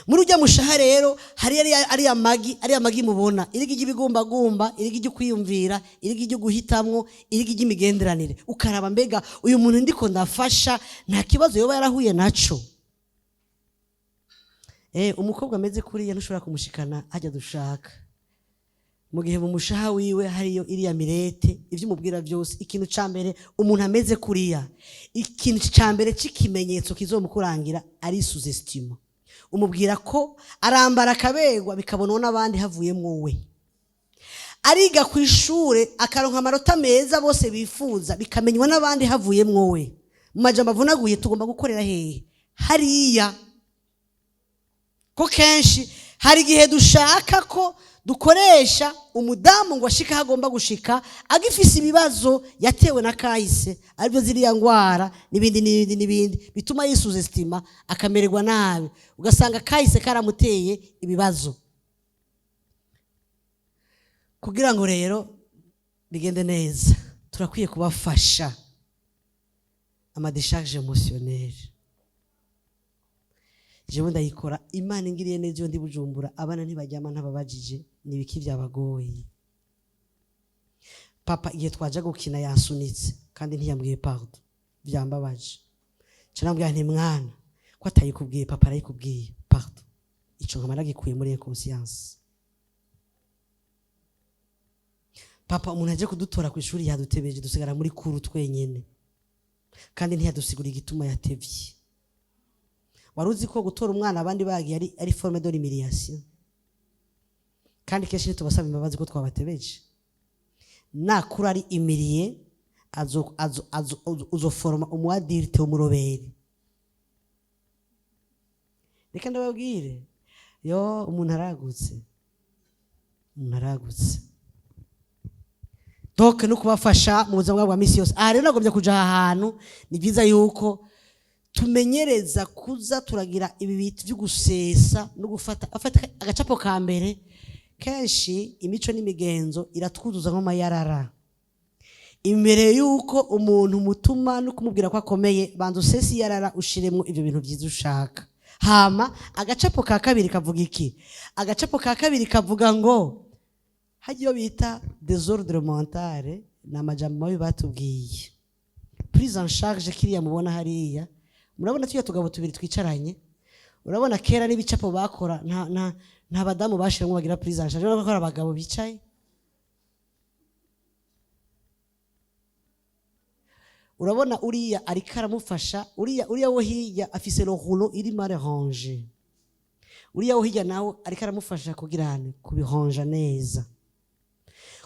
Muri ujya mushaha rero hari ariya magi, ariya magi mubona, irigi ry'ibigumbagumba, irigi ryo kwiyumvira, irigi ryo guhitamwo, irigi ry'imigenderanire. Ukaraba mbega uyu muntu ndiko ndafasha nta kibazo yoba yarahuye naco. Umukobwa ameze kuriya ntushobora kumushikana hajya dushaka mu gihe mu mushaha wiwe hariyo iriya mirete. Ibyo umubwira byose, ikintu ca mbere, umuntu ameze kuriya, ikintu ca mbere c'ikimenyetso kizomukurangira ari sous-estima. Umubwira ko arambara akaberwa, bikabonwa n'abandi havuyemwo we. Ariga ku ishure akaronka amanota meza bose bifuza, bikamenywa n'abandi havuyemwo we. Mu majambo avunaguye, tugomba gukorera hehe? Hariya. Ko kenshi hari igihe dushaka ko dukoresha umudamu ngo ashike aho agomba gushika agifise ibibazo yatewe na kahise, aribyo ziriya ngwara n'ibindi n'ibindi n'ibindi bituma yisous-estima, akamererwa nabi, ugasanga kahise karamuteye ibibazo. Kugira ngo rero bigende neza, turakwiye kubafasha amadécharge émotionnelle. Jewe ndayikora, Imana ingiriye neza, iyo ndi Bujumbura abana ntibaryama ntababajije ni ibiki byabagoye. Papa, igihe twaja gukina yansunitse kandi ntiyambwiye pardon, byambabaje. Nca namubwira nti: "Mwana, ko atayikubwiye, papa arayikubwiye, pardon." Ico nkaba nagikuye muri inconscience. Papa, umuntu aje kudutora ku ishuri yadutebeje, dusigara muri cour twenyene, kandi ntiyadusigura igituma yatevye. Wari uzi ko gutora umwana abandi bagiye ari forme de l'humiliation? Kandi kenshi ntitubasaba imbabazi ko twabatebeje. Nakura ari humilié, azoforoma umu adulte w'umuroberi. Reka ndababwire, yo, umuntu aragutse, umuntu aragutse. Donc no kubafasha mu buzima bwabo bwa misi yose. Aha rero nagombye kuja aha hantu, ni byiza yuko tumenyereza kuza turagira ibi bintu byo gusesa no gufata afata agacapo ka mbere. Kenshi imico n'imigenzo iratwuzuza nk'amayarara. Imbere y'uko umuntu mutuma no kumubwira ko akomeye, banza usese iyarara, ushiremo ibyo bintu byiza ushaka. Hama agacapo ka kabiri kavuga iki? Agacapo ka kabiri kavuga ngo hajya iyo bita désordre mentale, ni amajambo mabi batubwiye. Prise en charge, kiriya mubona hariya, murabona tujya tugabo tubiri twicaranye. Urabona kera n'ibicapo bakora, nta badamu bashiramo bagira prise en charge. Urabona ko ari abagabo bicaye. Urabona uriya ariko aramufasha, uriya wo hirya afise le rouleau iri mal rangé, uriya wo hirya nawe ariko aramufasha kugira ngo kubihonja neza.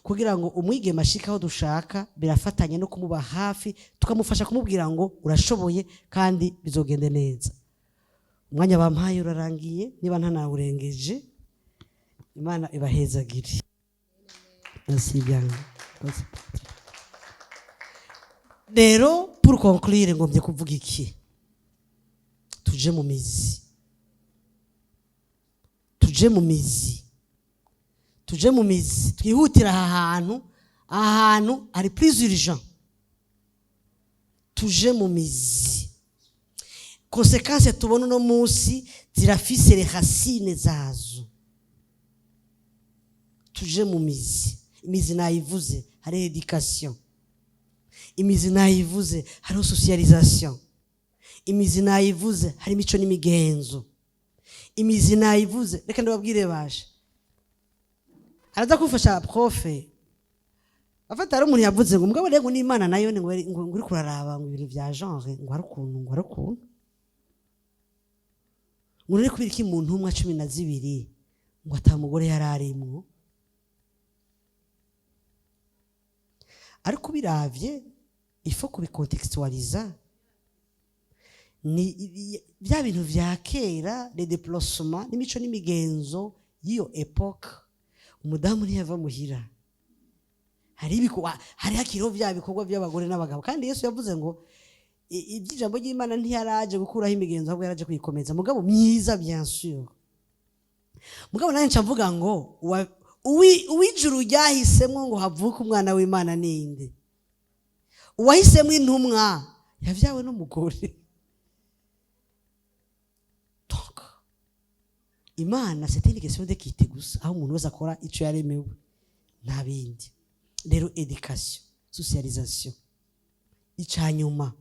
Kugira ngo umwigeme ashike aho dushaka, birafatanye no kumuba hafi, tukamufasha kumubwira ngo urashoboye kandi bizogende neza. Umwanya bampaye urarangiye, niba ntanawurengeje. Imana ibahezagire. Merci bien. Rero pour conclure, ngombye kuvuga iki? Tuje mu mizi, tuje mu mizi, tuje mu mizi, twihutire aha hantu. Aha hantu hari plus urgent. Tuje mu mizi. Conséquences tubona uno munsi zirafise les racines zazo. Tuje mu mizi. Imizi nayivuze, hari éducation. Imizi nayivuze, hariho socialisation. Imizi nayivuze, hari imico n'imigenzo. Imizi nayivuze. Reka ndababwire, baje araza kumfasha prof afata. Hari umuntu yavuze ngo mugabo rero ngo n'Imana nayo ngo uri kuraraba ngo ibintu bya genre, ngo hari ukuntu, ngo uri kubera iki mu ntumwa 12 ngo ata mugore yari arimwo. Ariko ubiravye, il faut kubicontextualiza, ni bya bintu vya kera, les déplacements n'imico n'imigenzo y'iyo époque. Umudamu ntiyava muhira, hari ibikorwa, hari hakiriho bya bikorwa by'abagore n'abagabo. Kandi Yesu yavuze ngo iby'ijambo ry'Imana ntiyaraje gukuraho imigenzo, ahubwo yaraje kuyikomeza, mugabo myiza, bien sûr. Mugabo nanjye nca mvuga ngo uw'ijuru ryahisemo ngo havuke umwana w'Imana ninde? Uwahisemo intumwa yabyawe n'umugore. Donc Imana, c'est une question d'équité gusa, aho umuntu wese akora ico yaremewe, nta bindi. Rero éducation, socialisation. Icanyuma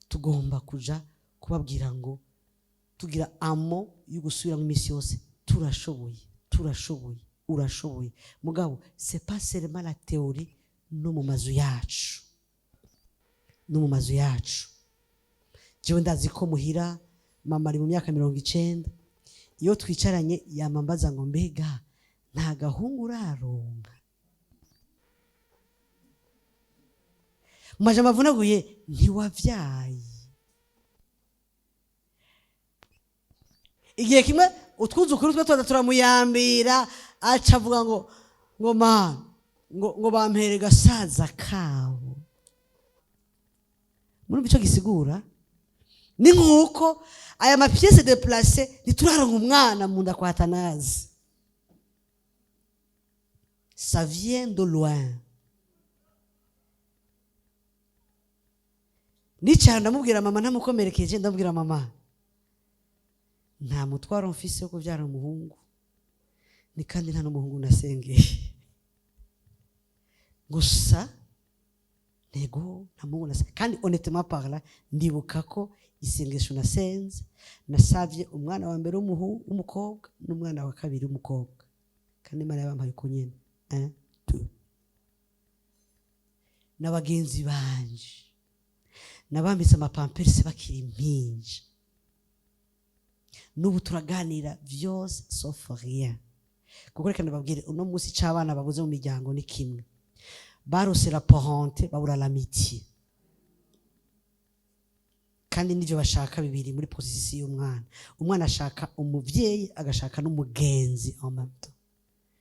tugomba kuja kubabwira ngo tugira amo yo gusubiramo iminsi yose: turashoboye, turashoboye, urashoboye. Mugabo c'est pas seulement la théorie, no mu mazu yacu, no mu mazu yacu. Jewe ndazi ko muhira mama ari mu myaka 90. Iyo twicaranye yamambaza ngo: "Mbega nta gahungu uraronka?" Mu majambo avunaguye, ntiwavyaye. Igihe kimwe utwuzukuru twe tuza turamuyambira, aca avuga ngo mana, ngo bampere gasaza kabo. Murumva ico gisigura? Ni nk'uko aya ma pièces déplacées, ntituraronka umwana mu nda kwa Tanazi. Ça vient de loin. Nicara ndamubwira mama, ntamukomerekeje, ndamubwira: "Mama, nta mutwaro mfise wo kubyara umuhungu, ni kandi nta n'umuhungu nasengeye gusa." Ntego, nta muhungu nasengeye. Kandi honnêtement parlant, ndibuka ko isengesho nasenze, nasavye umwana wa mbere w'umukobwa n'umwana wa kabiri w'umukobwa, kandi Imana yabampaye uko nyene, un, deux. Na bagenzi banje nabambitse ama Pampers bakiri impinja, n'ubu turaganira vyose sauf rien. Kuko reka ndababwire, uno munsi c'abana babuze mu miryango ni kimwe: barose la parenté, babura l'amitié. Kandi nivyo bashaka bibiri muri processus y'umwana. Umwana ashaka umuvyeyi, agashaka n'umugenzi en même temps.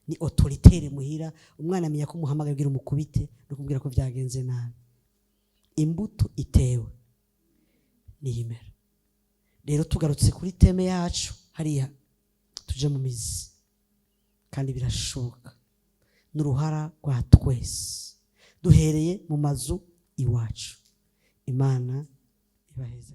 Ni autoritaire muhira, umwana amenya ko umuhamagaye ubwira umukubite no kumubwira ko vyagenze nabi. Imbuto itewe niyimera. Rero tugarutse kuri thème yacu hariya, tuje mu mizi, kandi birashoboka, n'uruhara rwa twese, duhereye mu mazu iwacu. Imana ibaheze.